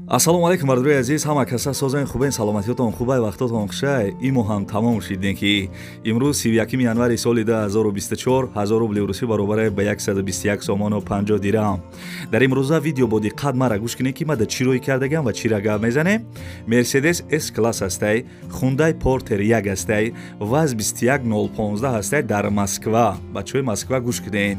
Ассалому алайкум бардорои азиз, ҳама каса созен хубен, саломатиётон хубай, вақтотон хушай. Имо ҳам тамом шидем ки имрӯз 31 январи соли 2024 1000 рубли русӣ баробар ба 121 сомону 50 дирам. Дар имрӯза видео бо диққат мара гӯш кунед ки ма дар чӣ рӯй кардагам ва чӣ ра гап мезанем. Mercedes S класс ҳастай, Hyundai Porter 1 ҳастай, ВАЗ 21015 ҳастай дар Москва. Бачаҳои Москва гӯш кунед.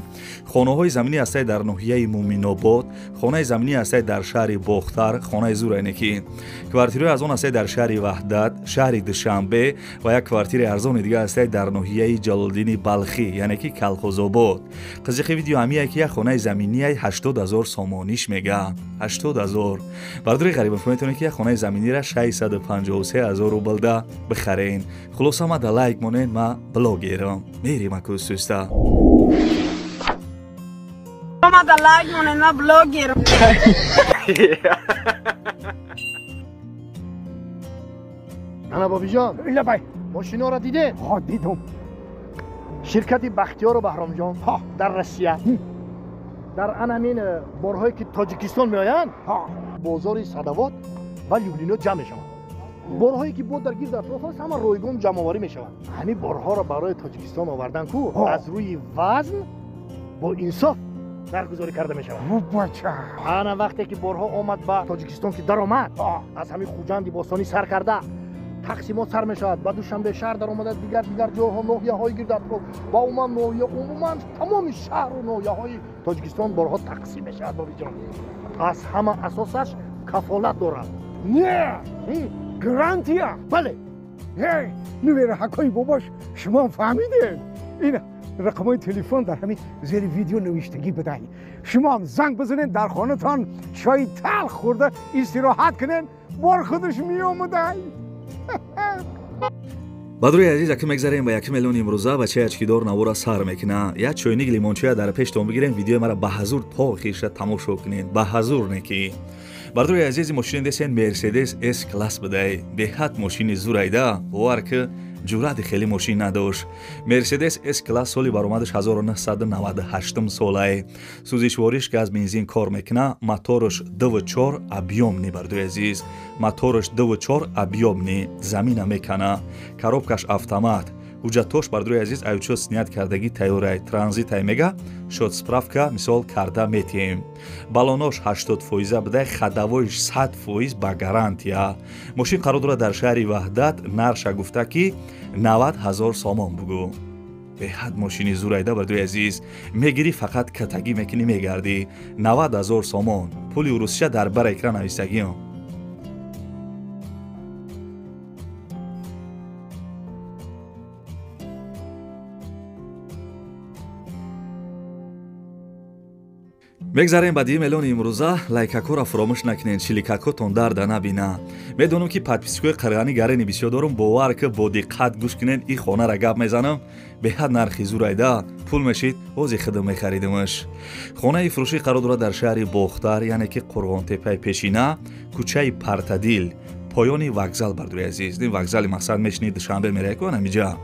Хонаҳои заминӣ ҳастай дар ноҳияи Муминобод, хонаи заминӣ ҳастай дар шаҳри Бохтар, хонаи Зурайнеки. Квартираҳои арзон ҳастай дар шаҳри Ваҳдат, шаҳри Душанбе ва як квартираи арзони дига ҳастай дар ноҳияи Ҷалолиддини Балхӣ, яъне ки Калхозобод. Қизиқи видео ҳамие ки як хонаи заминияи 80 000 сомониш мега. 80 000. Бардори ғарибон, шумо метавонед ки як хонаи заминира 653 000 рублда бихарен. Хулоса ма да лайк монед, ма блогерам. Мерим акӯсуста. Ма да лайк монед, ма блогерам. Ана бобиҷон, лабай, мошиноро дидед? Ҳа, дидум. Ширкати Бахтиёру Баҳромҷон ҳа дар Россия дар анамин борҳое ки Тоҷикистон меоянд, ҳа бозори Садавод ва Люблино ҷамъ мешаванд. Борҳое ки бо дар гирд атроф аст, ҳама ройгон ҷамъоварӣ мешаванд. Ҳамин борҳоро барои Тоҷикистон овардан ку аз рӯи вазн бо инсоф нархгузорӣ карда мешавад. Бача, ана вақте ки борҳо омад ба Тоҷикистон ки даромад, аз ҳамин Хуҷанди бостонӣ сар карда тақсимот сар мешавад, ба Душанбе шаҳр даромада, дигар ҷойҳо, ноҳияҳои гирд атроф ва умуман ноҳия, умуман тамоми шаҳру ноҳияҳои Тоҷикистон борҳо тақсим мешавад. Бобиҷон, аз ҳама асосаш кафолат дорад. Не, гарантия. Бале. Нувераҳакҳои бобош, шумо фаҳмидед? Ин рақамҳои телефон дар ҳамин зери видео навиштагӣ бидай. Шумо ҳам занг бизанед, дар хонатон чойи талх хӯрда истироҳат кунед, бор худаш меомадай. Бадрои азиз, якм мегзарем ба 1 миллион имрӯза. Бачаи ачкидор навора сар мекуна. Як чойник лимончоя дар пештон бигирем, видеои мара ба ҳазур то охирша тамошо кунед. Ба ҳазур неки. Бардорои азиз, мошини десен Mercedes S класс бидай. Беҳад мошини зурайда, бовар ки ҷуръати хеле мошин надошт. Mercedes S класс соли баромадаш 1998 солае. Сӯзишвориш газ бензин кор мекуна, мотораш 2.4 объёмный, бардои азиз. Мотораш 2.4 объёмный, замина мекана. Коробкаш автомат. Ҳуҷҷатош бардои азиз аючо снят кардагӣ тайёрай, транзитай мега, шот справка мисол карда метиҳем. Балонош 80% бидай, хадавоиш 100% ба гарантия. Мошин қарор дорад дар шаҳри Ваҳдат, нарша гуфта ки 90 000 сомон бугӯ. Беҳад мошини зурайда, бардои азиз. Мегирӣ, фақат катагӣ мекунӣ, мегардӣ. 90 000 сомон. Пули урусиша дар бар экран навистагиам. Мегзарем ба 2 миллиони имрӯза. Лайкакҳоро фуромӯш накунед, чиликакҳотон дарда набина. Медонам ки подписчикҳои қирғани гарени бисёр дорум, бовар ки бо диққат гӯш кунед, ин хонара гап мезанам. Беҳад нархи зурайда, пул мешид, ҳози худам мехаридимаш. Хонаи фурӯшӣ қарор дорад дар шаҳри Бохтар, яъне ки Қурғонтеппаи пешина, кӯчаи Партадил, поёни вокзал. Бардои азиз, ин вокзали мақсад мешинӣ Душанбе меравӣ ку ҳамиҷа.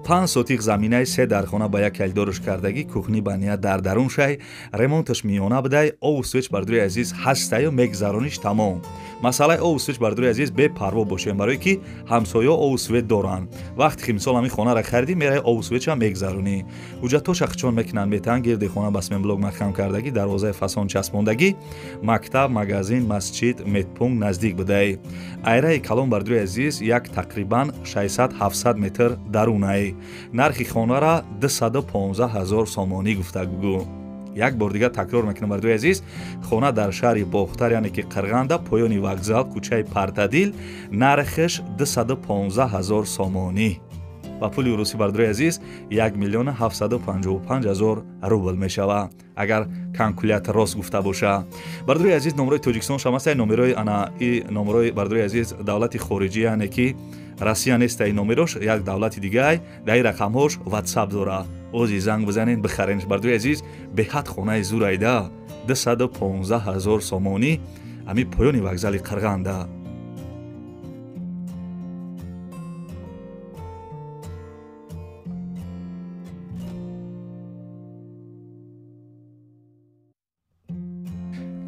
5 сотиқ заминаи 3 дархона ба як калидорш кардагӣ, кухни ба ният дар дарун шай, ремонташ миёна бидай, ову свеч бардои азиз ҳастаю мегзарониш тамом. Масъалаи ову свеч бардои азиз бепарво бошем, барое ки ҳамсоё ову свет доранд. Вақте ки мисол ҳамин хонара харидӣ, меравӣ ову свечам мегзаронӣ. Ҳуҷҷатҳоша хичон мекунанд, метаҳанд, гирди хона ба сменблок маҳкам кардагӣ, дарвозаи фасон часпондагӣ, мактаб, магазин, масҷид, медпункт наздик бидай. Айраи калон бардои азиз як тақрибан 600-700 метр дарунай. Нархи хонара 215 000 сомонӣ гуфта гӯ. Як бор дигар такрор мекунам бардои азиз, хона дар шаҳри Бохтар, яъне ки Қирғанда, поёни вокзал, кӯчаи Партадил, нархаш 215 000 сомонӣ. Ба пули русӣ бардои азиз 1 755 000 рубл мешавад, агар калкулятор рост гуфта боша. Бардои азиз, номерои Тоҷикистон шамастай, номерои ана и номерои бардои азиз давлати хориҷӣ, яъне ки Россия неста ин номерош, як давлати дигай, дар ин рақамҳош WhatsApp дора. Ози занг бизанед, бихаренш. Бардои азиз, беҳад хонаи зурайда, 215 000 сомонӣ, ҳамин поёни вокзали Қирғанда.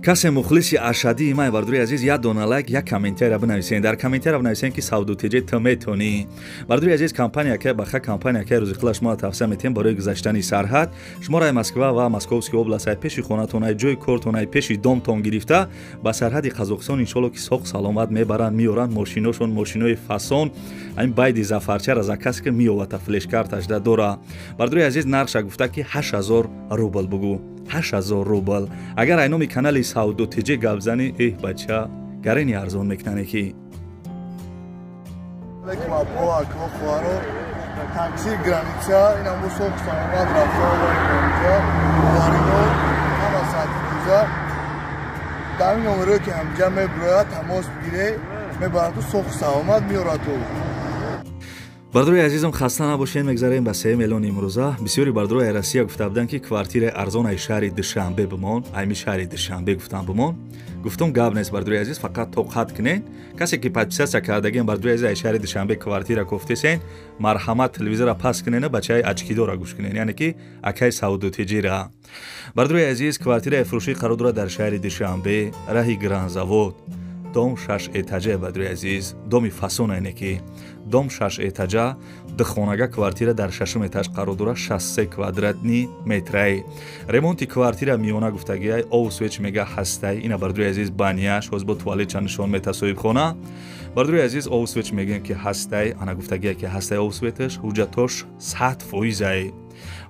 Касе мухлиси ашадии май, бардори азиз, як дона лайк, як комментария бинависен. Дар комментария бинависен, ки Савдо ТЖ ту метонӣ. Бардори азиз, компания ка баха, компания ка рӯзи шумо тавсия метем барои гузаштани сарҳад. Шуморо ай Москва ва Московский область, ай пеши хонатон, ай ҷои кортон, ай пеши домтон гирифта ба сарҳади Қазоқистон иншолло ки соқ саломат мебаранд, меоранд. Мошиношон мошинои фасон, айн байди зафарчара заказ ки меовата, флешкарташда дора. Бардори азиз, нархша гуфта ки 8000 рубл бугӯ, 8000 рубл. Агар ай номи канали Савдо ТЖ гап занӣ, эҳ бача, гарени арзон мекунане ки. Такси граница инам соқ саломат рафта омадем, боварино ҳама садфоиза. Дар ин номерое ки ҳамҷа мебирояд, тамос бигире, мебарад, соқ саломат меорад. Бардори азизам, хаста набошед, мегзарем ба 3 миллион имрӯза. Бисёри бардорои Россия гуфта буданд, ки квартираи арзон ай шаҳри Душанбе бимон, айми шаҳри Душанбе гуфтан бимон. Гуфтум, гап нест, бардори азиз, фақат тоқат кунед. Касе ки подписаться кардагиам, бардори азиз, ай шаҳри Душанбе квартира кофтесен, марҳамат, телевизора паст кунена, бачаи очкидора гӯш кунед, яъне ки акаи Савдо ТЖра. Бардори азиз, квартираи фурӯшӣ қарор дорад дар шаҳри Душанбе, раҳи Гранзавод, дом 6 этажа. Бардори азиз, доми фасон, айне ки дом 6 этажа, духонага квартира дар шашум этаж қарор дорад, 63 квадратный метрай. Ремонти квартира миёна гуфтагиай, ов свет мега ҳастай. Ина, бардори азиз, баняш ҳоз бо туалетча нишон мета соҳибхона. Бардори азиз, ов свет мегӯем ки ҳастай, ана гуфтагие ки ҳастай ов светаш, ҳуҷҷатош 100%ай.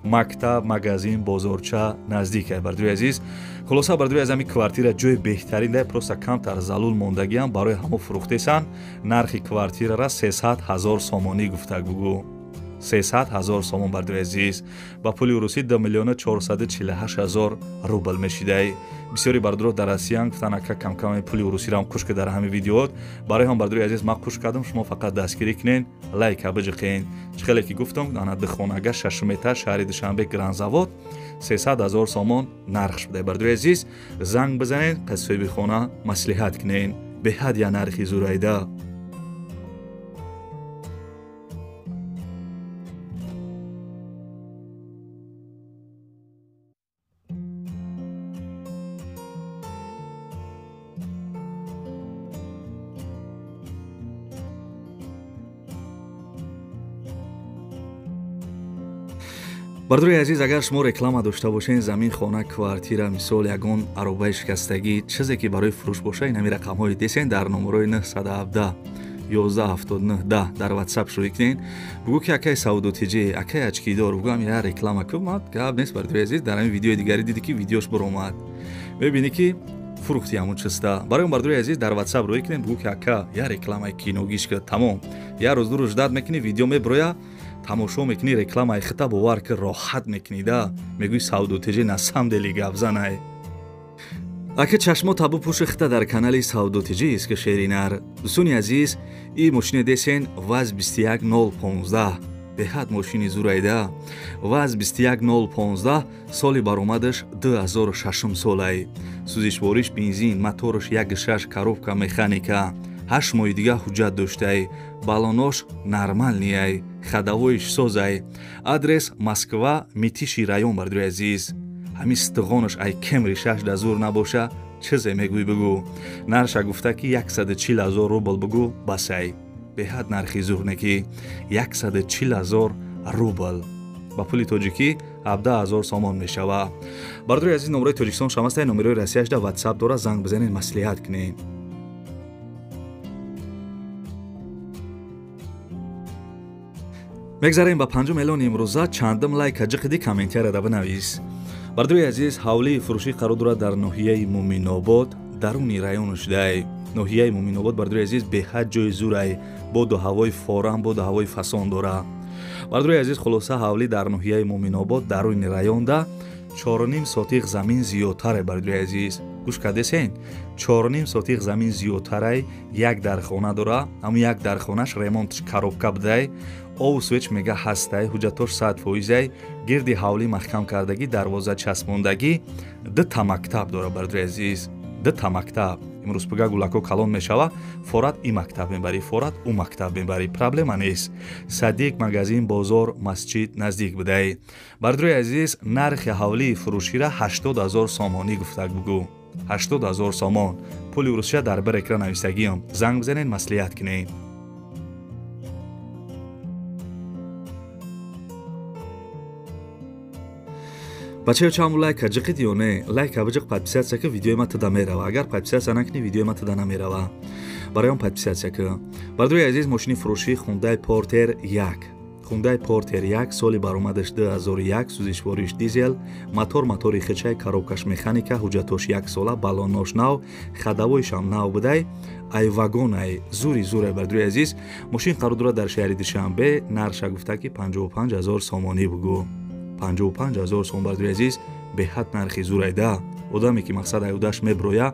Мактаб, магазин, бозорча наздикай, бардори азиз. Хулоса, бардори аз ҳамин квартира ҷои беҳтарин дай, просто камтар залул мондагиам, барои ҳамо фурӯхтесан. Нархи квартирара 300 ҳазор сомонӣ гуфта бугӯ, 300 ҳазор сомон, бардори азиз. Ба пули русӣ 2 миллиона 448 ҳазор рубл мешидай. Бисёри бардоро дар Россиян гуфтан, ака, камками пули русиро қуш ки дар ҳамин видеоот. Барои ҳам, бардори азиз, ман қуш кардам, шумо фақат дастгирӣ кунен, лайка биҷиқен. Чӣ хеле ки гуфтам, ана духонага, шашум этаж, шаҳри Душанбе, Гранзавод, 300 ҳазор сомон нархш будай. Бардори азиз, занг бизанед, пас соҳиби хона маслиҳат кунен. Беҳад я нархи зурайда. Бардори азиз, агар шумо реклама дошта бошед, замин, хона, квартира, мисол ягон аробаи шикастагӣ, чизе ки барои фурӯш боша, ин ҳамин рақамҳои десен дар номерои 917 11 79 10 дар WhatsApp шӯӣ кунед. Бугӯ ки акаи Савдо ТЖ, акаи очкидор, бугӯ ам я реклама ку. Мад гап нест, бардори азиз, дар ҳамин видеои дигаре диди ки видеош баромад, мебинӣ ки фурӯхти ҳамун чиста. Барои он, бардори азиз, дар WhatsApp рӯӣ кунед, бугӯ ки ака, я рекламаи киногиш ка, тамом. Я рӯз ду рӯз ждать мекунӣ, видео меброя, тамошо мекунӣ, рекламаи хита, бовар ки роҳат мекунӣ да, мегӯи Савдо ТЖ на самом деле гапзанай. Ака, чашмо табу пӯши хита дар канали Савдо ТЖ ист ки шеринар. Дӯстони азиз, и мошини десен ВАЗ 21015, беҳад мошини зурайда. ВАЗ 21015, соли баромадаш 2006 солай. Сӯзишвориш бензин, мотораш 1.6, коробка механика. 8 моҳи дига ҳуҷҷат доштай, баллонош нормальныйай, ходовойш созай. Адрес Москва, Мытищи район. Бардори азиз, ҳамин стиғонаш ай Кемри шаш да зур набоша, чизе мегӯй бигӯ. Нарша гуфта ки 140 ҳазор рубл бугӯ, басай. Беҳад нархи зур неки, 140 ҳазор рубл ба пули тоҷикӣ 17 ҳазор сомон мешава. Бардори азиз, номерои Тоҷикистон шамастай, номерои Россияшда WhatsApp дора, занг бизанед, маслиҳат кунед. Мегзарем ба панҷум эълони имрӯза. Чандум лайка ҷиқиди, комментарияда бинавис. Бардори азиз, ҳавлии фурӯшӣ қарор дорад дар ноҳияи Муминобод, даруни району шудай. Ноҳияи Муминобод, бардори азиз, беҳад ҷои зурай, боду ҳавои форам, боду ҳавои фасон дора. Бардори азиз, хулоса, ҳавлӣ дар ноҳияи Муминобод, даруни районда, 4,5 сотиқ замин зиёдтаре. Бардори азиз, гӯш кардесен, 4,5 сотиқ замин зиёдтарай, як дархона дора, ҳамун як дархонаш ремонтш коробка будай, ову свет мега ҳастай, ҳуҷҷатош 100%ай, гирди ҳавлӣ маҳкам кардагӣ, дарвоза часпондагӣ, дута мактаб дора, бардори азиз, дута мактаб. Имрӯз пига гулако калон мешава, форат и мактаб мебарӣ, форат ӯ мактаб мебарӣ, проблема нест. Садик, магазин, бозор, масҷид наздик будай. Бардори азиз, нархи ҳавлии фурӯшира 80 ҳазор сомонӣ гуфтак бугӯ. 80 000 сомон. Пули урусша дар бар экран нависагиам, занг бизанед, маслиҳат кунед. Бачаё, чаму лайка ҷиқид ё не? Лайка биҷиқ, подписаться ки, видеои ма туда мерава. Агар подписаться накунӣ, видеои ма туда намерава. Барои он подписаться ки. Бардои азиз, мошини фурӯшӣ Хундай Портер 1, Хундай Портер 1, соли баромадаш 2001, сӯзишвориш дизел, мотор мотори хичай, коробкаш механика, ҳуҷҷатош яксола, балонош нав, ходовойшам нав будай, ай вагонай, зури зурай. Бардои азиз, мошин қарор дорад дар шаҳри Душанбе. Нарша гуфта ки 55 000 сомонӣ бугӯ, 55 000 сом. Бардои азиз, беҳад нархи зурайда. Одаме ки мақсад аюдаш меброя,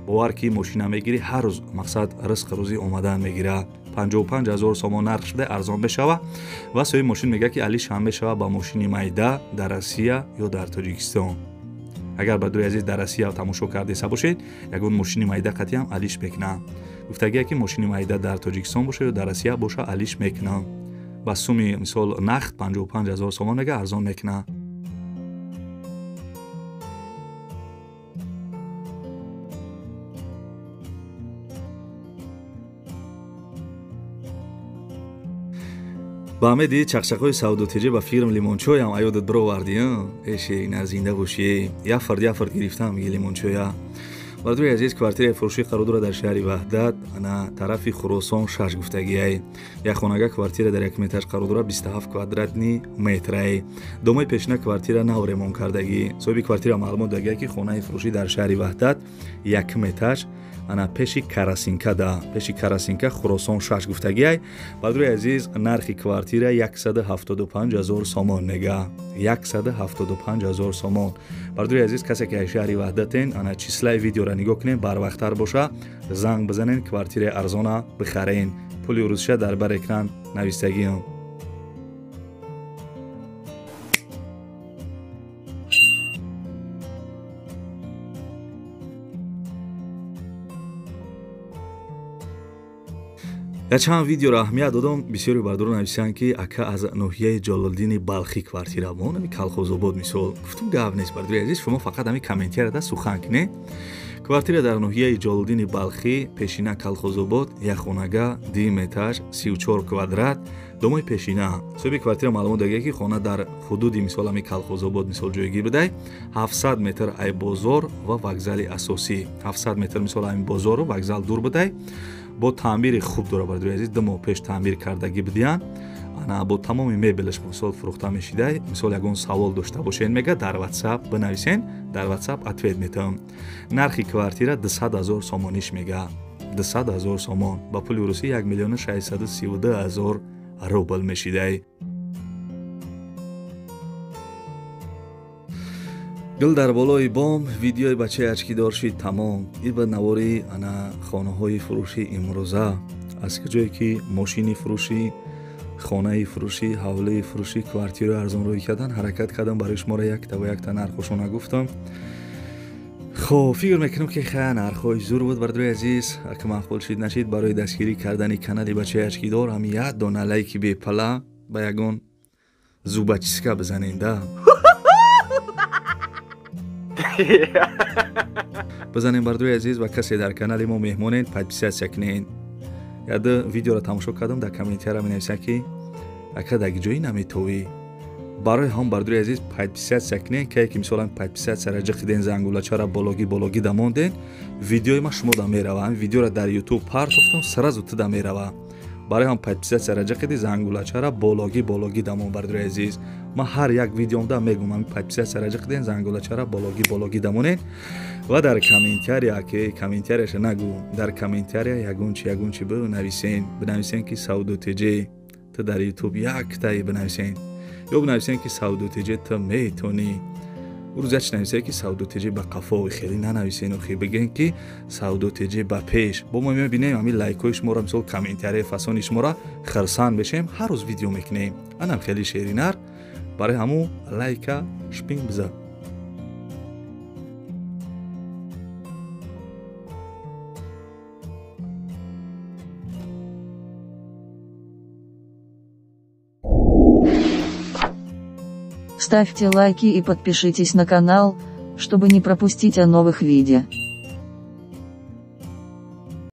бовар ки мошина мегирӣ, ҳар рӯз мақсад ризқ рӯзӣ омадан мегира. 55 000 сомон нарх шуда, арзон мешава. Ва соҳиби мошин мегӯяд, ки алишам мешава ба мошини майда дар Россия ё дар Тоҷикистон. Агар, бардои азиз, дар Россия тамошо кардеса бошед, ягон мошини майда қатъиам алиш мекунам. Гуфтагия ки мошини майда дар Тоҷикистон боша ё дар Россия боша, алиш мекунам ба суми мисол нақд 55 000 сомон, мега, арзон мекунам. Ба ҳамеди чақчақҳои савдотиҷӣ ба фирм лимончоям аёдат бировардӣ. Э, ширина, зинда бошӣ. Як фард, як фард гирифтам миги лимончоя. Бардои азиз, квартираи фурӯшӣ қарор дорад дар шаҳри Ваҳдат, ана тарафи Хуросон 6 гуфтагиай. Як хонага квартира дар як этаж қарор дорад, 27 квадратный метрай. Домои пешина квартира нав ремонт кардагӣ. Соҳиби квартира маълумот дагия, ки хонаи фурӯшӣ дар шаҳри Ваҳдат, якум этаж, ана пеши Карасинка, да пеши Карасинка, Хуросон 6 гуфтагиай. Бардои азиз, нархи квартира 175 000 сомон мега, 175 000 сомон. Бардои азиз, касе ки аз шаҳри Ваҳдатен, ана числаи видеора нигоҳ кунем, барвақттар боша занг бизанен, квартираи арзона бихарен. Пули урусша дар бар экран навистагиам. Якчанд видеоро аҳамият додам. Бисёри бардорон нависанд, ки ака, аз ноҳияи Ҷалолиддини Балхӣ квартира мон, ами Калхозобод мисол. Гуфтум, гап нест, бардори азиз, шумо фақат ҳами комментарияда сухан кунед. Квартира дар ноҳияи Ҷалолиддини Балхӣ, пешина Калхозобод, як хонага, дуюм этаж, 34 квадрат, домои пешина. Соҳиби квартира маълумот дагия, ки хона дар ҳудуди мисол ҳами Калхозобод мисол ҷойгир будай, 700 метр ай бозор ва вокзали асосӣ, 700 метр мисол ҳами бозору вокзал дур будай. Бо таъмири хуб дора, бардори азиз, 2 моҳ пеш таъмир кардагӣ будиян. Ана бо тамоми мебелаш мисол фурӯхта мешидай. Мисол ягон савол дошта бошен, мега, дар Ватсап бинависен, дар Ватсап ответ метавам. Нархи квартира 200 000 сомониш мега, 200 000 сомон, ба пули русӣ 1 632 000 рубл мешидай. Гул дар болои бом, видеои бачаи очкидор шид тамом. И ба навори ана хонаҳои фурӯши имрӯза, аз куҷое ки мошини фурӯшӣ, хонаи фурӯшӣ, ҳавлии фурӯшӣ, квартираи арзонрӯӣ кардан ҳаракат кардам. Барои шуморо якта ба якта нархошона гуфтам. Хоб, фикр мекунам, ки хая нархҳои зур буд. Бардои азиз, ака маъқул шид нашид, барои дастгирӣ кардани канали бачаи очкидор ҳам як дона лайки бепала ба ягон зубочистка бизанед, да бизанем. Бардои азиз, ва касе дар канали мо меҳмонед, подписаться кунед. Яда видеоро тамошо кардам, дар комментария менависам, ки ака, дар ҷои наметовӣ. Барои ҳам, бардои азиз, подписаться кунед. Кае ки мисолан подписатьсяра ҷиқиден, зангулачара бологӣ бологӣ дамонден, видеои ма шумо да мерава. Ҳамин видеоро дар Ютуб партофтам, сразу туда мерава. Барои ҳам подписатьсяра ҷиқиди, зангулачара бологӣ бологӣ дамон. Бардои азиз, ман ҳар як видеомда мегӯм, ҳамин подписатьсяра ҷиқиден, зангулачара бологӣ бологӣ дамонед. Ва дар комментария, ки комментарияша нагӯ, дар комментария ягон чи, ягон чи бинависен. Бинависен, ки Савдо ТЖ, ту дар Ютуб яктае бинависен, ё бинависен, ки Савдо ТЖ, ту метонӣ. Рӯз як чи нависе, ки Савдо ТЖ ба қафо, хеле нанависен, охи бигӯен, ки Савдо ТЖ ба пеш. Бо мо мебинем ҳамин лайкҳои шуморо, мисол комментарияи фасони шуморо, хирсанд мешем, ҳар рӯз видео мекунем. Анам хеле шеринар. Барои ҳамун лайка шпинг биза. Ставьте лайки и подпишитесь на канал, чтобы не пропустить о новых видео.